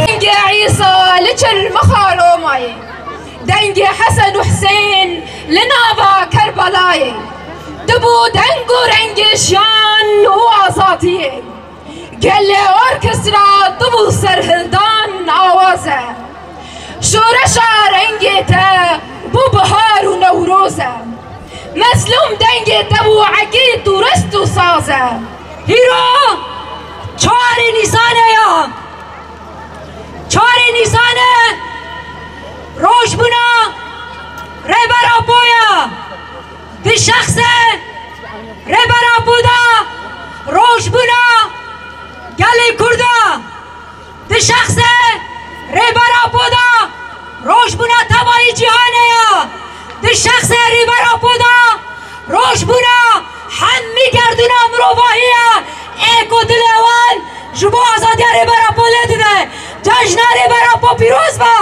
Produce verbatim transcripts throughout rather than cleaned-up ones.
Dengê Îsa li çirmixa Romayê, dengê Hesen û Hisên li nava Kerbelayê, dibû deng û rengê jiyan û azadiyê. Gelê orkestra dibû serhildan awaze. Şoreşa rengê te bû bihar û newroze. Meslûm dengê te bû egîd û rest û saze. Hîro çarê Nîsanê ya. Çarê Nîsanê rojbûna Rêber Apo ye. Di şexsê Rêber Apo de rojbûna gelê Kurd e. Di şexsê Rêber Apo de rojbûna tevayî cîhanê ye. Di şexsê Rêber Apo de rojbûna hemî gerdûna mirovahî ye. Ê ku dilê wan ji bo azadiya Rêber Apo lê dide. Cejna Rêber Apo pîroz be.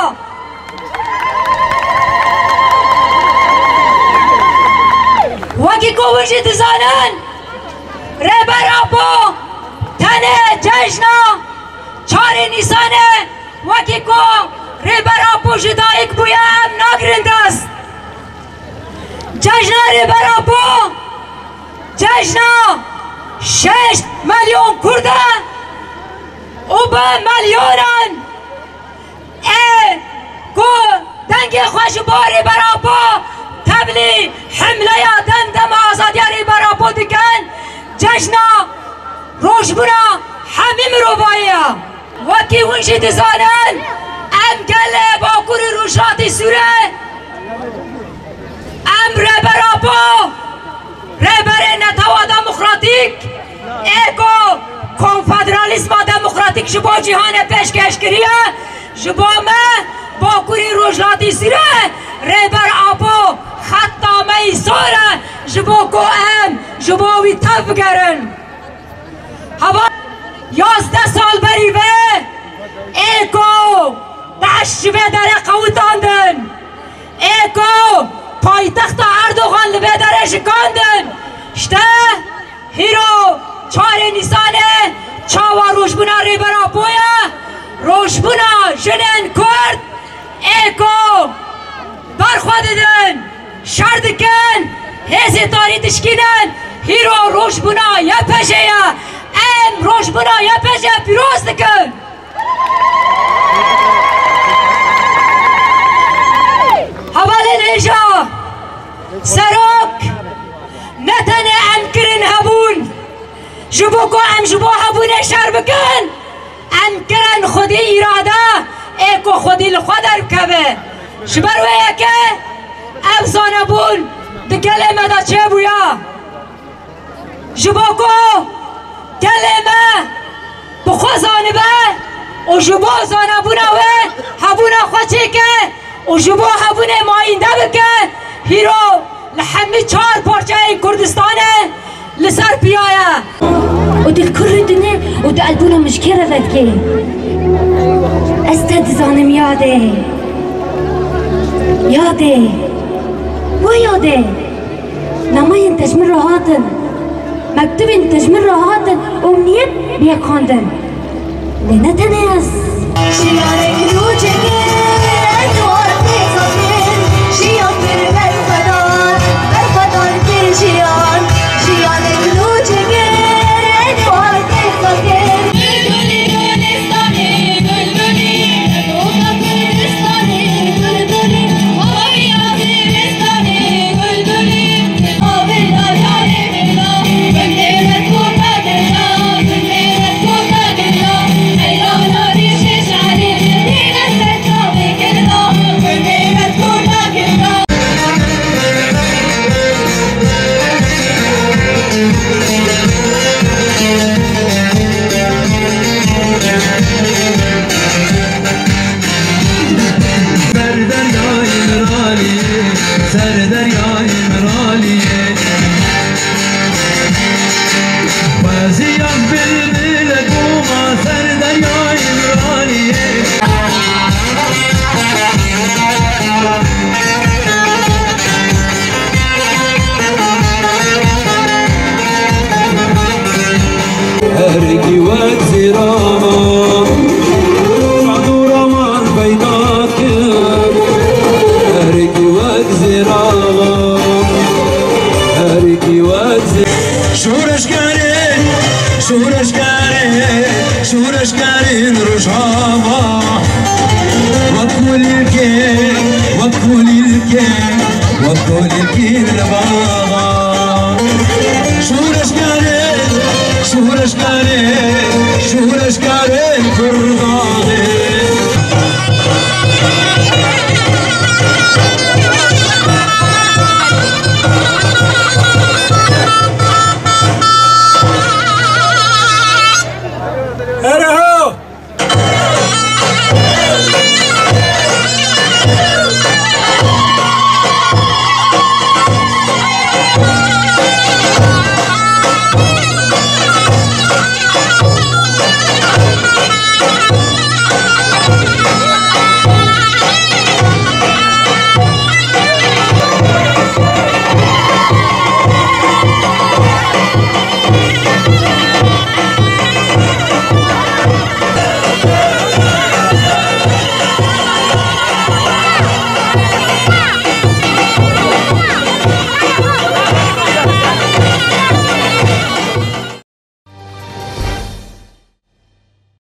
Wekî ku hûn jî dizanin, Rêber Apo tenê cejna çarê Nîsanê, wekî ku Rêber Apo ji dayik bûye, em nagirin dest. Cejna Rêber Apo cejna şeş milyon Kurd e û bi milyonan ê ku dengê xwe ji bo Rêber Apo tevlî himleya dem dema azadiya Rêber Apo dikin, cejna rojbûna hemî mirovahî ye. Wekî hûn jî dizanin, em gelê Bakur û Rojhilatê Sûrê, em Rêber Apo, rêberê netewa demokratîk, ê ku konfederalîzma demokratîk ji bo cîhanê pêşkêş kiriye, ji bo me Bakurê Rojhilatê Sûrê Rêber Apo xeta me yî sor e, ji bo ku em ji bo wî tev bigerin. Hava yazdeh sal berî ve ê ku DAIŞ ji vê derê qewitandin, ê ku paytexta Erdogan li vê derê şikandin, işte hîro çarê Nîsanê çawa rojbûna Rêber Apo ye, rojbûna jinên Kurd ê ku berxwe didin, şer dikin, hêzê tarî dişkînin, hîro rojbûna Y P J ye. Em rojbûna Y P J pîroz dikin. Hevalên hêja, serok, ne tenê em kirin hebûn, ji bo ku em ji bo hebûnê şer bikin, em kirin xwedî îrade, ê ku xwedî li xwe derkeve. Ji ber wê yekê ev zanebûn di gelê me de çêbûye. Ji bo ku gelê me bi xwe zanibe û ji bo zanebûna wê hebûna xwe çêke û ji bo hebûnê mayînde bike, hîro li hemî çar parçeyên Kurdistanê li ser piya ye. û di kurî dinê û di elbûna mijkê re vedikê. Ez te dizanim yadê. Yadê. Wa yadê. Namayên te ji min re hatin. Mektubên te ji min re hatin û min yek bi yek xwendin. Lê ne tenê ez. Jiyanek nû cegê, ê dua tê zanin. Jiyan kir berxwedar, berxwedar kir jiyan. Jiyanek nû cegê, ê dua tê zanin. Şoreşkarê, şoreşkarê, şoreşkarên Rojava. Wek kulîlkê, wek kulîlkê, wek kulîlkên li bava. Şoreşkarê, şoreşkarê, şoreşkarê.